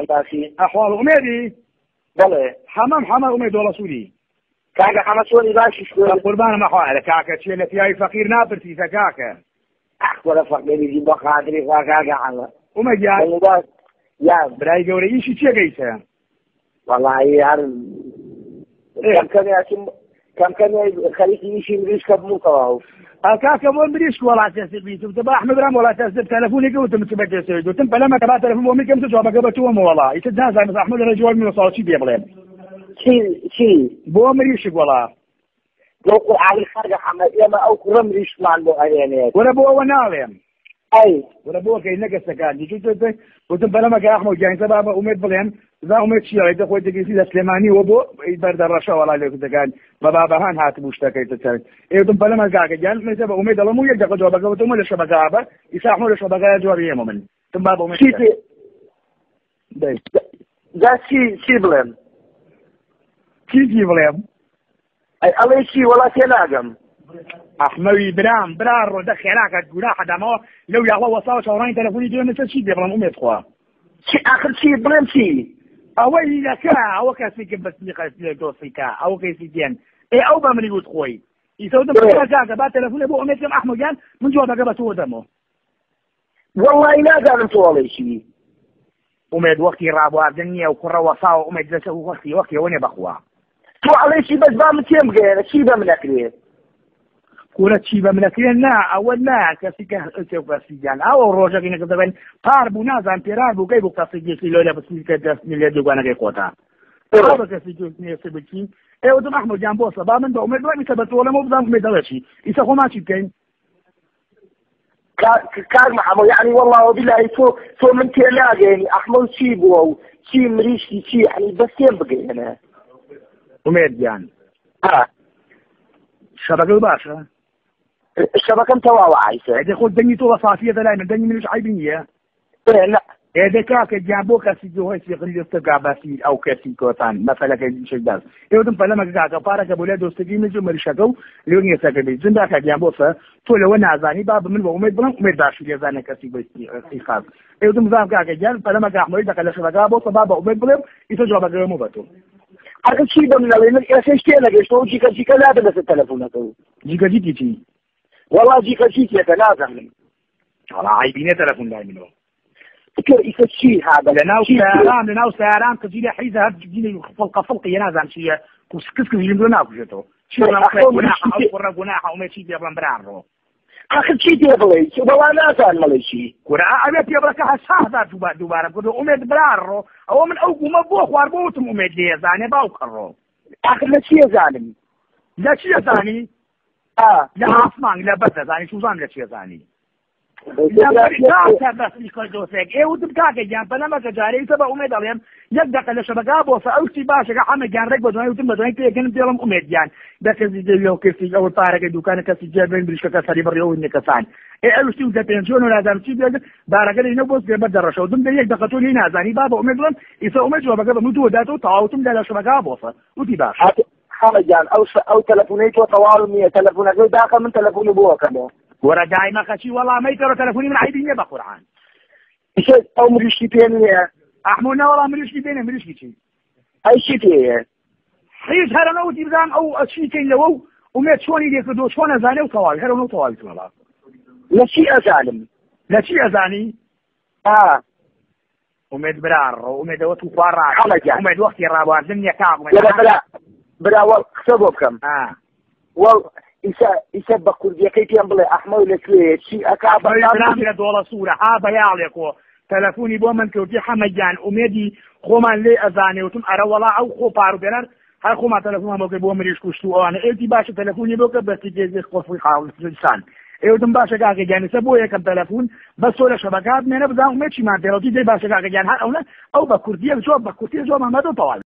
گیان باسی ئەحواڵ ئومێدی بەڵێ حەمەم حەمە ئومێد دۆڵەسووری کاکە حەمە چۆنی باشی شکر قوربانم ئەحواڵە کاکە چیە لە پیاوی فەقیر ناپرسیتە کاکە ئەخوەرە فەقیری بۆ خاتری خوا کاکە حەمە ئومێد گیان یان برای گەورە ئیشی چیە گەیتە وەڵی هەر کەم کەمێ ئەچم کەم کەمێ خەریکی ئیشی مریشکە بوو تەواو کاکە بۆ مریشک وەڵا تەسب بیتم تبا ئەحمەد برام وەڵا تەسب تەلەفۆنێکە وتم چ بەتێسەوی گوتم پەلەمە کە با تەلەفۆن بۆ من کەم جوابەکە بە تۆم وەڵا ئیتر نازانم ئەحمەد لە جواب من ساڵ چی پێ بڵێم چی چی بۆ مریشک وەڵا بۆ قورئانی خەرگە حەمە ئێمە ئەو کوڕە مریشکمان بۆ ئەهێنێت وەرە بۆ ئەوە ناڵێم ئەی وەرە بۆ کەی نەگەستەکان وتم پەلەمە کە ئەحمەد گیان سەبا بە ئومێد بڵێم زا ئومێد چی ئەڵێ دەخۆی دەگەیسی لە سلێمانیەوە بۆ بەردەڕەشە وەڵا لێکوتەکان بە بابەهان هاتبوو شتەکەی تەچەر ئێوتم پەلەمە کاکە گیان مێسە بە ئومێد دەڵێم و یەک دەقە جوابەکە وتم لە شەبەکە بە ئیسا ئەحمەد لە شەبەکە جوابی ئێمە من تم با بە ئومێد چی جا چی چی بڵێم چی چی بڵێم ئەی ئەڵێ چی وەڵا تێناگەم ئەحمەوی برام برا ڕۆدە خێراکە گوناحە دامەوە لەو یاڵە وەساوە چاوەڕانی تەلەفۆنی دوێ مەسە چی پێ بڵێم ئومێد خوا چی ئاخر چی بڵێم چی ئەوەی لەکە ئەوە کەسی کە بەسمی قەسلێ دۆسیکە ئەوە کەسی گێن ئێ ئەو بە منی وت خۆی ئیسە وتم کاکە با تەلەفۆنێ بۆ ئومێد کەم ئەحمەد گیان من جوابەکە بە تۆ دەمەوە وەڵی نازانم تۆ ئەڵێ چی ئومێد وەختی ڕابواردن نییە و کوڕە وەساوە ئومێد دەچە وەختی وەختی ئەوە نییە بەخوا تۆ ئەڵێ چی بەس با من تێم بگەیەنە چی بە من ئەکرێ کورە چی بە منەکرێن نا ئەوە نا کەسی کە کەسیان ئەوە ڕۆژەکەی نەکردەبن پار بوو نازان پێرار بوو گەی بوو کەسی گێکی لۆ لە بسمی کە دەست لێ دوگانەکەی خۆتا ئەوە کەسی نێسی بچی ئێوە دم ئەحمەد گیان بۆ سەبا من بە ئومێد بڵێم ئیسە بە تۆڵەمە بزانم ئومێد دەڵێ چی ئیسە خۆمان چی بکەین کاک محەممەد یعنی والله وبالله تۆ تۆ من تێ ناگەیەنی ئەحمەد چی بووە و چی مریشکی چی یعنی بەس تێم بگەیەنە ئومێد گیان شەبەکە باشە شەبەکەم تەواوە ئایسە ئەدێ خۆ دەنگی تۆ بە سافیە دەلای من دەنگی منیش عەیبی نییە لا ئێدە کاکە گیان بۆ کەسی هۆی سیقلی دەستە باسی ئەو کەسی کۆتان مەسەلەکە شێک باس ئێوتم پەلەمەکە کاکە پارەکە بۆ لای دۆستەکەی مز و مەریشەکە و لێ نیەسەکە بی جندا کاک گیان بۆسە تۆ لەوە نازانی با من بە ئومێد بڵێم ئومێد باشی لێزانە کەسی بۆ خاص ئێوتم بزانم کاکە گیان پەلەمەکە ئەحمەدی دەقە لە شەبەکە بۆسە با بە ئومێد بڵێم ئیسە جوابەکەمەوە بە تۆ ئەگە چی بە من ئەڵێ من ئێستا تێ نەگەیشتەوە جیکە جیکە لابە لەسەر تەلەفۆنەکە جیکە جیکی چی وەڵا جیکە جیکێکە نازانم وەڵا عەیبی نییە تەلەفۆن لای منەوە تۆ ئیسە چی هذا لەناو سەیاران لەناو سەیاران کەجی لە حیزە هەر جینی فڵقە فڵقی نازانم چییە کس کس ژیم ناکوژێتەوە چی کوڕە گوناحە ئومێ چی پێ بڵێم بران ڕۆ ئاخر چی پێ بڵێ وەڵا نازانم ئەڵێ چی کورە ئەوێ پێ بڵێ کە 80,000 دووبارە کردو ئومێد بران ڕۆ ئەوە من ئەو گومە بۆ خوار بۆ وتم ئومێد لێ زانێ باوکە ڕۆ ئاخر لە چیە زانم لە چیە زانی لە ئاسمان لە بەر دەزانی سوزان لە چیە زانی ئێ وتم کاکە گیان پەلەمەکە جارێ ئیسە بە ئومێد ئەڵێم یەک دەقە لە شەبەکە بۆسە ئەو شتی باشەکە حەمە گیان ڕێک بە دوای وتم بە دوای پێکەنم پێڵم ئومێد گیان دە کەسی دەویەوە کەسی ئەوە پارەکەی دوکانە کەسی جێ بێن بریشکەکە سەری بڕیەوە نیە کەسان ئێ ئەو شتی وتە پێنجۆن و نازانم چی بێت بارەکە لێ بۆ سێ بەر دەڕەشەوە دم دە یەک دەقە تۆ لێی نازانی با بە ئومێد بڵێم ئیسە ئومێد جوابەکە بە من تۆ داتەوە تەواوتم لە شەبەکە بۆسە وتی باش حەمە گیان ئەو ئەو تەلەفۆنەی تۆ تەواو نییە تەلەفۆنەکەی داخە من تەلەفۆنی بۆ ئەکەمەوە وەرە دایمە خەچی وەڵا مەیکەرە تەلەفۆنی من عەیبی نییە بە قورعان ئیسە ئەو مریشکی پێ نییە ئەحمەد نەوەڵا مریشکی پێ نییە مریشکی چی ئەی چی پێیە هیچ هەر نەوتی بزانم ئەو چی کەین لەوە و ئومێد چۆنی لێ کردو چۆن ئەزانێ و تەواوی هەر ئەو تەواوی وەڵا لە چی ئەزانم لە چی ئەزانی ئومێد برا ڕۆ ئومێدەوە تو خوا ڕا ئومێد وەختی ڕابواردن نییە کاک برا برا وەڵ قسە بۆ بکەم وەڵ ئیسە ئیسە بە کوردیەکەی پێم بڵێ ئەحمەد لەکوێ چی ئەکا برام لە دۆڵە سوورە ها بەیاڵێکۆ تەلەفۆنی بۆ من کەوتی حەمە گیان ئومێدی خۆمان لێ ئەزانێ وتم ئەرە وەڵا ئەو خۆ پاروبێنەر هەر خۆمان تەلەفۆنمان بۆ کرد بۆ مریش کوشت و ئەوانە ئێتی باشە تەلەفۆنی بۆ کرد بەستی گێزی قۆفی خاڵستان ئێوتم باشە کاکە گیان ئێستا بۆ یەکەم تەلەفۆن بەس تۆ لە شەبەکات مێنە بزانم ئومێد چیمان پێڵەتی دەی باشە کاکە گیان هەر ئەونە ئەو بە کوردیە جواب بە کورتیە جوابمان بەدەو تەواوی.